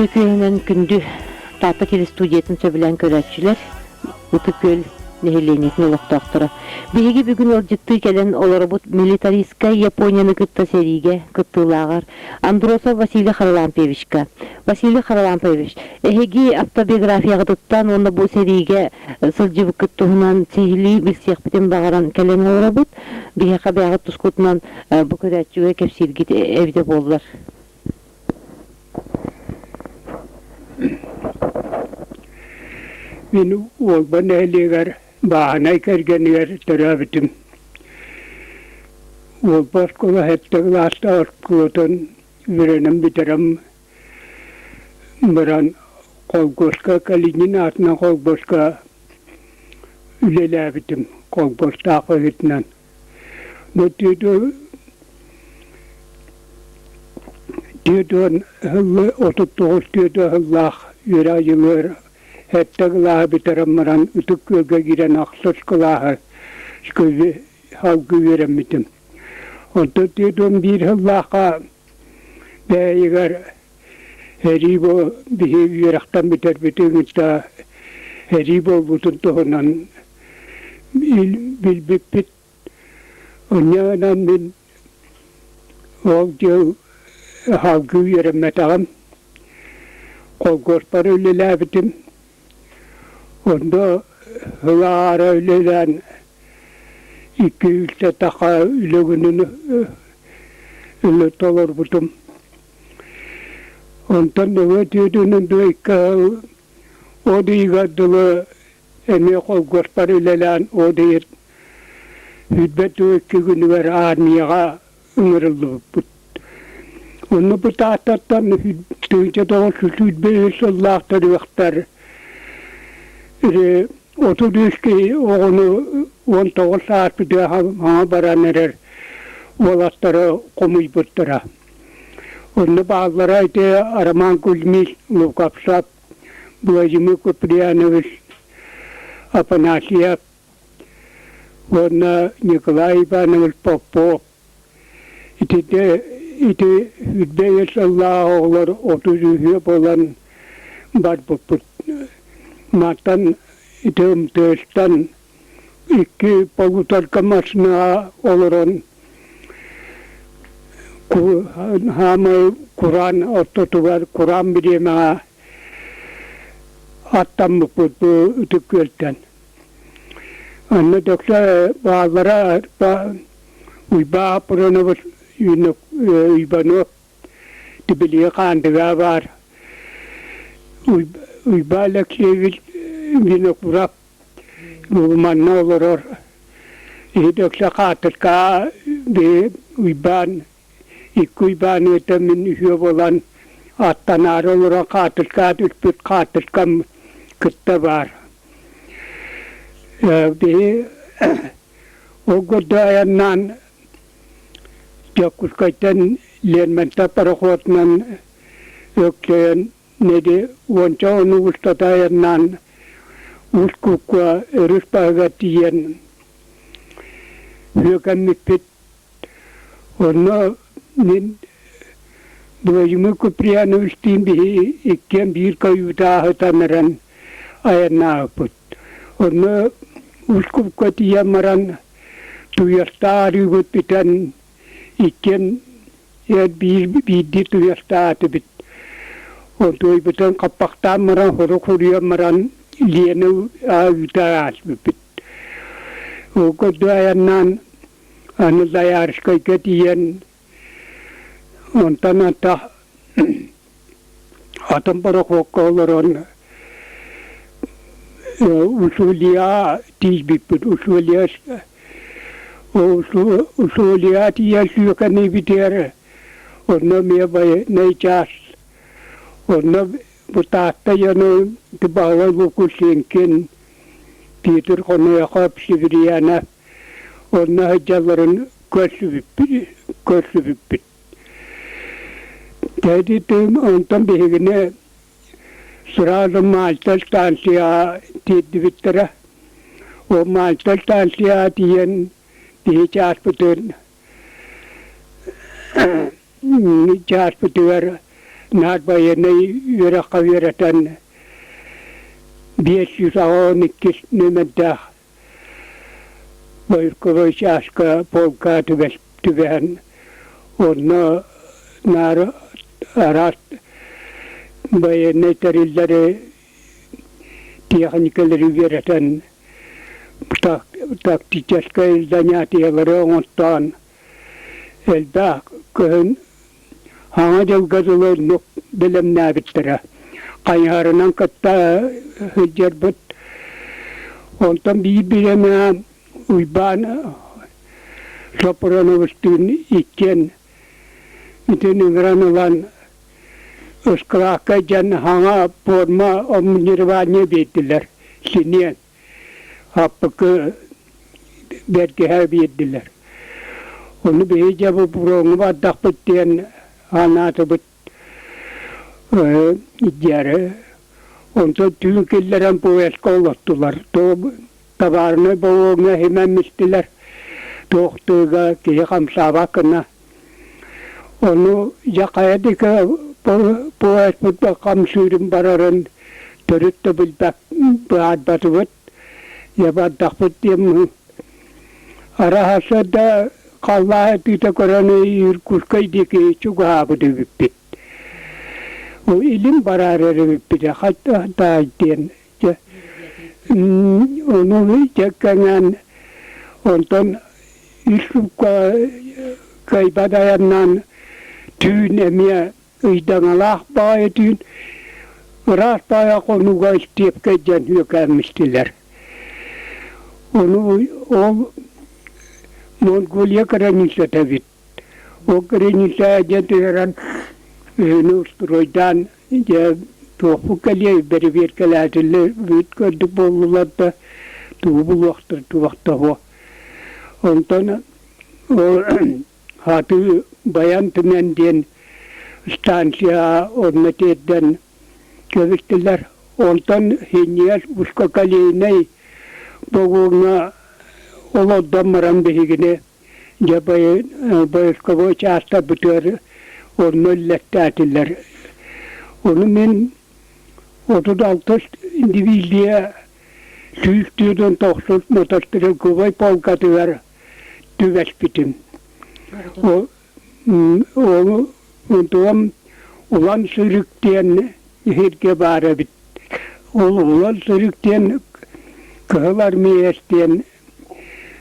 Үтүө күөһүнэн күндү Таатта телестудиятын сөбүлээн көрөөччүлэр, Ытык Күөл нэһилиэнньэтин олохтоохторо. Биһиги бүгүн ыалдьыттыы кэлэн олоробут милитаристскай Японияны кытта сэриигэ кыттыылааҕар Андросов Василий Харлампьевичка. Василий Харлампьевич, эһиги автобиографияҕытыттан уонна бу сэриигэ сылдьыбыккыт туһунан сиһилии билсиэхпитин баҕаран кэлэн олоробут. Биһиэхэ бэйэҕит тускутунан бу көрөөччүгэ кэпсииргит эбитэ буоллар. Мин Уолба нэһилиэгэр бааһынай кэргэнигэр төрөөбүтүм. Уолба оскуола сэттэ кылаастаах оскуолатын үөрэнэн бүтэрэн баран холкуоска Калинин аатынан холкуоска үлэлээбитим, холкуостаах быһыытынан. 40 сылы 39 түөрт сыллаах үөрэх дьылыгар сэттэ кылааһы бүтэрэн баран Ытык Күөлгэ киирэн ахсыс кылааһы салгыы үөрэммитим. Онтон 41 сыллаахха бэйигэр эрии биһи үөрэхтэн бүтэрбитин кытта эрии буолбутун туһунан билбиппит. Онньонон мин ол дьыл салгыы үөрэммэтэҕим. Холкуоспар үлэлээбитим. Онно сыл аара үлэлээн икки үстэ таха үлэ күнүн толорбутум. Онтон нөҥүө түүтүнэн икки от ыйыгар дылы эмиэ холкуоспар үлэлээн от ыйын 22 күнүгэр армияҕа ыҥырыллыбыппыт. Онно бу Тааттаттан 1921 сыллаах төрүөхтэр 33 киһи оҕону 19 сааспытыгар хаҥа баран эрэр уолаттары хомуйбуттара. Онно бааллара ити Роман Кузьмич Луковцев, Владимир Куприянович Афанасьев уонна Николай Иванович Попов. Итиннэ ити үрдэ сыллаах оҕолор 33 буолан барбыппыт. Мантан ити МТС-тан икки полуторка массыынаҕа олорон хаамай кураан ортотугар кураан бириэмэҕэ аттаммыппыт бу Ытык Күөлтэн. Онно дөксө бааллара Уйбаа Апронович Уйбанов Тбилиси Хаандыга баар Уйбаа Алексеевич Винокуров манна олорор. Иһит өксө хаартыскаҕа биһи Уйбаан икки Уйбааны ыта мин үһүө буолан аттанаары олорон хаартыскаҕа түспүт хаартыскам кытта баар. Биһи ол курдук айаннаан Дьокуускайтан Лермонтов пароходунан өксөйөн Нэди уонча хонук устата айаннаан Уус-Кукка өрүс баһыгар тиийэн үөкэммиппит. Онно мин Владимир Куприяновичтыын биһи иккиэн биир каюта аһытан эрэн айаннаабыппыт. Онно Уус-Кукка тиийэн баран туйастаах арыыбыт бүтэн иккиэн биир биирдии туйастаатыбыт. Онтуойбутун хаппахтаан баран, хорук хоруйан баран Лена ыыта ааспыппыт. Ол курдук айаннаан аны Заярскайга тиийэн онтон антах атын борохуокка олорон Усулья тиийбиппит. Усулья Усулья тиийэн сүөкэнийбитигэр онно эмиэ байыаннай чаас онно бу Таатта дьону Баһылай Лукусенкин, Петр Хонойохов, Северьянов онно сылдьалларын көрсүбүппүт. Тэдитин онтон биһигини сразу Мальта станцияҕа тиэрдибиттэрэ. Ол Мальта станцияҕа тиийэн биһи чааспытын чааспытыгар Наар байыаннай үөрэххэ үөрэтэн 582 нүөмэрдээх войсковой чааска полка түбэһэн онно наар араас байыаннай тэриллэри тиэхиньикэлэри үөрэтэн тактическай занятиелары оҥортоон элбэх кыһын Саҥа дьылга дылы оннук бэлэмнээбиттэрэ. Хайыһарынан кытта сылдьарбыт. Онтон биир бириэмэ Уйбаан Соппуруоновичтыын иккиэн итин ыҥыран ылан ыскылаакка дьэн саҥа пуорма обмундирование биэрдилэр синиэн. Аппыкы бэргэһэ биэрдилэр. Ону биһиги дьэ бу буруоҥҥа бардахпыт диэн анаатыбыт дьиэри. Онтон түүн киллэрэн поездка олоттулар. Табаарынай болуоҥҥа иһимэммистилэр. Туох тыыга киһи хамсаабат гына. Ону дьэ хайа диэки поездпыт хамсыырын барарын төрүт да билбэт быһаарбатыбыт. Дьэ бардахпыт диэн араһаса да халлаан тыыта көрөн Иркутскай диэки чугаһаабыт эбиппит. Ол илин бараар эрэ эбиппит хата диэн дьэ ону дьэ кэҥээн онтон үс сукка кыайбат айаннаан түүн эмиэ ыйдаҥалаах баҕайы түүн ыраас баҕайы хонууга истиэпкэ диэн үөкээммистилэр. Ону ол Монголия границата эбит. Ол граница диэн түһэрэн үһүнү устуруойдаан дьэ туохпут кэлиэй бэрэбиэркэлээтиллэр бүт көрдүк буоллулар да тугу булуохтар туох да суох. Онтон ол Хатыы Баян Түмэн диэн станция онно тиэрдэн кэбистилэр. Онтон Синньигэс узкоколейнай богуоҥҥа олордон баран биһигини дьэ войсковой чаастарбытыгар онно үллэттээтилэр. Ону мин 36 дивизия 149 мотострелковай полкатыгар түбэспитим. Ол онтуом Улан Сырык диэн иһиргэ баар эбит. Ол Улан Сырык диэн Кыһыл Армия диэн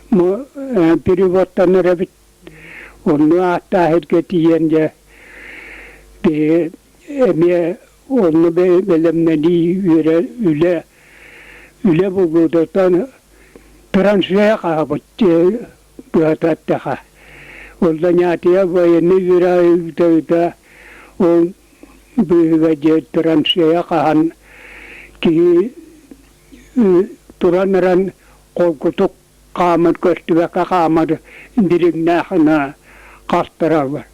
переводтанар эбит. Онно ааттаах сиргэ тиийэн дьэ биһи эмиэ онно бэлэмнэнии үөрэ үлэ үлэ булгутуттан траншея хаһабыт быһата эттэхэ. Ол занятие военный үөрэ ыыта ол быыһыга дьэ траншея хаһан киһи туран эрэн холкутук хаамар көстүбэккэ хаамар дириҥнээх гына хастараллар.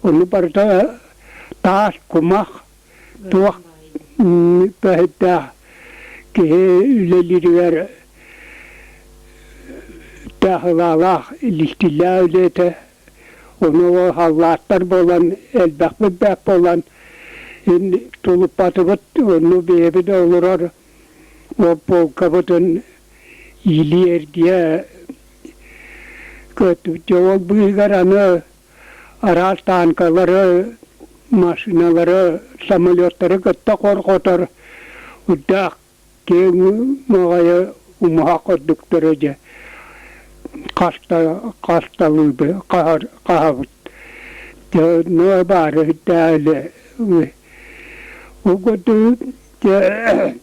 Ону барыта таас, кумах, туох бэһиттээх киһи үлэлииригэр таһылаалаах илистиллээх үлэтэ. Ону халлааттар буолан элбэхпит бэрт буолан тулуппатыбыт, онну бэйэбит олорор полкабытын иилии эргийэ көттүбүт. Ол быыһыгар аны араас таанкалары, машиналары, самолеттары кытта хорҕотор үрдээх киэҥ маҕайы умуһах ордуктара дьэ хаста хасталыыбы хаһар хаһабыт. Дьэ онно баара үрдээли Ол курдук дьэ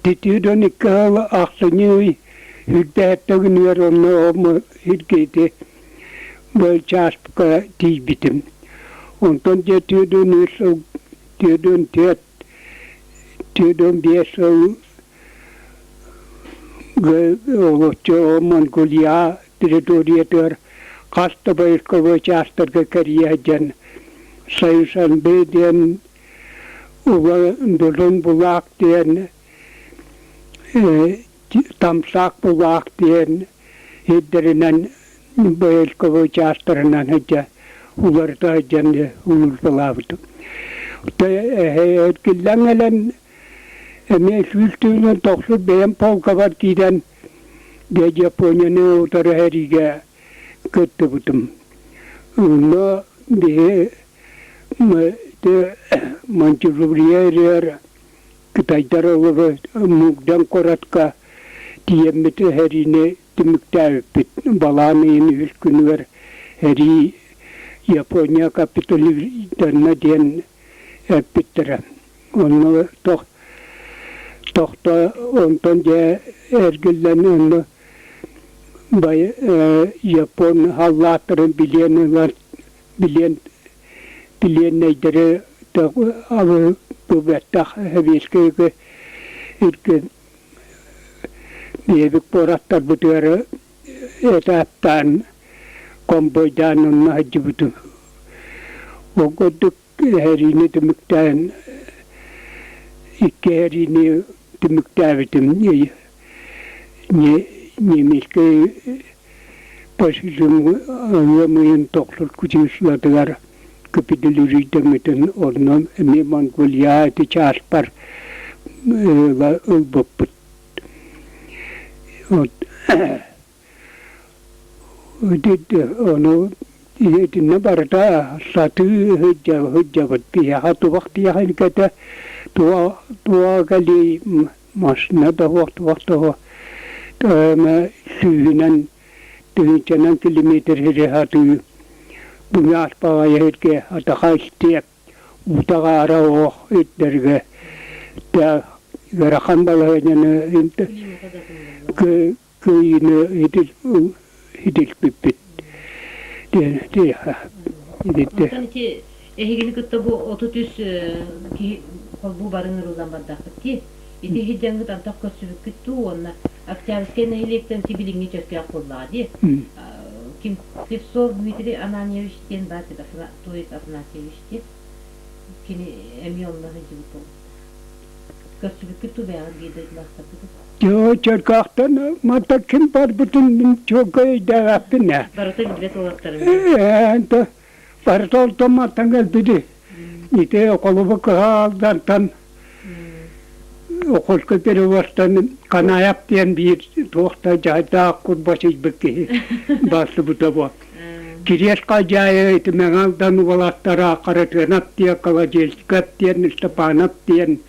Титиидон икки сыл ахсынньы ый үрдээттэ күнүгэр онно сиргэ бу чааспка тиийбитим. Онтон дьэ 43 сыл, 44, 45 сыл олоччу Монголия территориятыгар хас да войсковой чаастарга кэрийэ сылдьан Сайсанбы диэн Дулун Булаак диэн Тамсаак Булаак диэн сирдэринэн войсковой чаастарынан сылдьа уларыта сылдьан улуусталаабытым. Эргиллэн кэлэн эмиэ 100 тыһыынча тохсус бэйэм полкабар киирэн дьэ Японияны утары сэриигэ кыттыбытым. Онно биһи Маньчжурия иһигэр кытайдар олорор Мугдан куоратка тиийэммит сэриини түмүктээбиппит. Балаан ыйын үһүс күнүгэр сэрии Япония капитализмна диэн эппиттэрэ. Онно тохто онтон дьэ эргиллэн онно бай Япон халлааттарын билиэн ылан билиэн билиэннэйдэри бу бэттэх сэбиэскэй иргин биһиги куораттарбытыгар этаптаан конвойдаан онно сылдьыбытым. Ол курдук сэриини түмүктээн икки сэриини түмүктээбитим. Немецкэй фашизм ыам ыйын тохсус числотыгар капитализирдэммитин онно эмиэ Монголия ити чааспар ылбыппыт. Ону итиннэ барыта сатыы сылдьабыт. Биһиэхэ туох тиэхиньикэтэ, туох кэлии машина да суох, туох да суох. Сүүһүнэн, тыһыынчанан километр сири сатыы бу ааспаҕайы сиргэ атаха истиэп утаҕаара оһох ирдэргэ ыарахан балаһыанньаны кыайыыны итилпиппит диэн Онтон ити эһигини кытта бу 33 киһи холбуу барын ырыллан бардахпыт дии. Ити иһирдьэҥҥит антах көрсүбүккүт дуу уонна Октябрьскай нэһилиэктэн ити билиҥҥи Чөркөөх буоллаҕа дии. Ким Слепцов Дмитрий Ананьевич диэн баар то есть Афанасьевич диэн кини эмиэ онно сылдьыбыт буолбут. Көрсүбүккүт дуу бэйэҕит биир дойдулаахтаргытын? Дьоо Чөркөөхтөн манта ким барбытын мин чуолкай өйдөөбөппүн ээ. Барыта билбэт уолаттарым. Ээ, барыта онтон мантан кэлбити. Ити холобур кыһаалдантан Охотскай перевозтан Канаев диэн биир туох да дьайдаах курбасыйбыт киһи барсыбыта буо. Кириэс Халдьаайы ити Мэҥэ Алдан уолаттара Харатыанап диэн, Колодезников диэн, Степанов диэн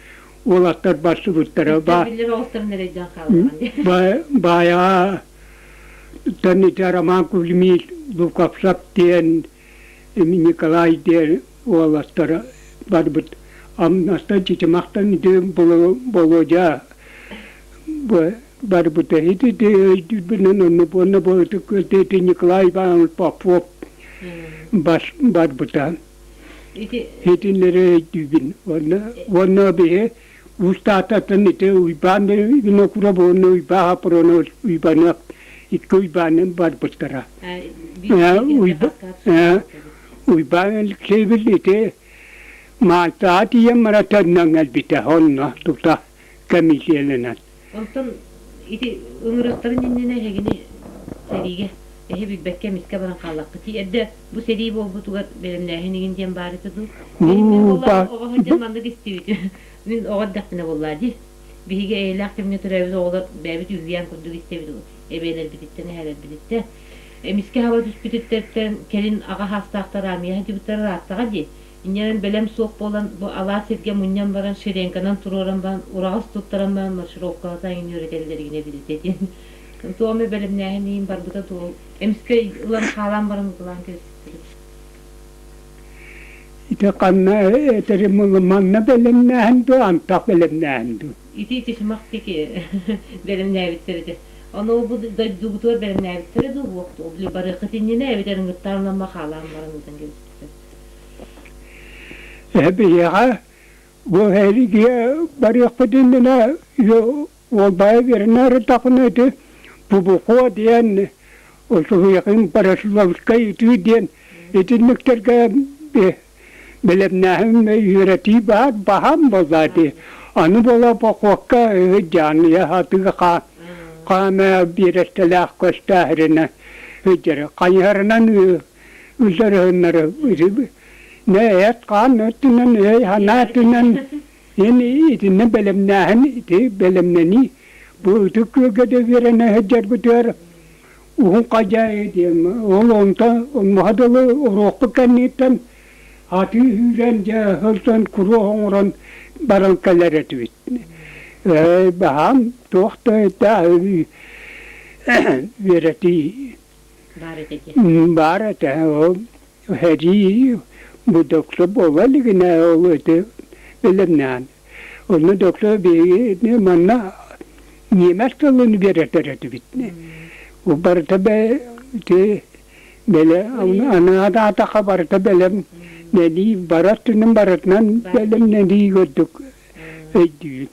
уолаттар барсыбыттара. Биллэр оҕустарын эрэйдээн хааллаҕын Баайаҕа ити Роман Кузьмич Луковцев диэн Николай диэн уолаттара барбыт. Амнастан Чычымахтан ити Володя барбыта. Ити өйдүүрбүнэн онно уонна бу ити Николай Иванович Попов бас барбыта. Итиннэри өйдүүбүн. Уонна уонна биһи Уус Тааттаттан ити Уйбаан Винокуров уонна Уйбаа Хапронов Уйбаныап икки Уйбаанын барбыттара. Уйбаан Алексеевич ити Маалтаҕа тиийэн баран төннөн кэлбитэ онно тута комиссияланан. Онтон ити ыҥырыктарын иннинэ эһигини сэриигэ эһи билбэккэ эмискэ баран хааллаххыт. Эрдэ бу сэрии буолбутугар бэлэмнээһин игин диэн баар этэ дуу? Мин буоллаҕа оҕо сылдьан маннык истибитим. Мин оҕо эрдэхпинэ буоллаа дии. Биһиги эйэлээх кэмҥэ төрөөбүт оҕолор бэйэбит үһүйээн курдук истэбит эбээлэрбититтэн, эһээлэрбититтэн. Эмискэ хаба түспүтүттэртэн кэлин аҕа саастаахтар армия сылдьыбыттара ырааттаҕа дии. Инньэнэн бэлэм суох буолан, бу алаас сиргэ мунньан баран, шеренканан туруоран баран, ураҕас туттаран баран маршировкалата эҥин үөрэтэллэригинэ эбит этэ диэн. Туох эмэ бэлэмнээһин иһин барбыта дуо? Эмискэ ылан хаалаан баран ытылаан кэбиспиттэрэ. Ити ханна этэрим манна бэлэмнээһин дуо, антах бэлэмнээһин дуо? Ити чычымах диэки бэлэмнээбиттэр этэ. Ону бу дойдубутугар бэлэмнээбиттэрэ дуу, буох дуу? Били барыаххыт иннинэ эбэтэр ыҥыртаан ылан хаалаан баран ыытан кэбиспиттэр. Э биһиэхэ бу эһиги барыахпыт иннинэ уолбайа үөрэнэ ити Бубухуо диэн Усуһуйахын Бориславскай ытыы диэн итинниктэргэ бэлэмнээһин үөрэтии баар баһаам буоллаа дии. Аны буола похуокка дьааныйа сатыы хаама биэрэстэлээх көстөөһүрүнэ сылдьар. Хайыһарынан ыытарыһыннары Нэ эт-хаан өттүнэн, өй-санаа өттүнэн ин итиннэ бэлэмнээһин ити бэлэмнэнии бу Ытык Күөлгэ да үөрэнэ сылдьарбытыгар уһун хадьаайы диэн ол онтон онуоха дылы уруокпут кэнниттэн атыы сүүрэн дьэ сылдьан куруох оҥорон баран кэлэр этибит. Ээ баһаам туох да үөрэтии Баар этэ дии. Баар этэ. Ол сэрии бу доктор буола илигинэ ол ити бэлэмнээн. Онно доктор биһиги манна ньиэмэс тылын үөрэтэр этибит. Барыта ити бэлэ анаатаатахха барыта бэлэм нэлии барар түнүн барытынан бэлэмнэнии көрдүк өйдүүн.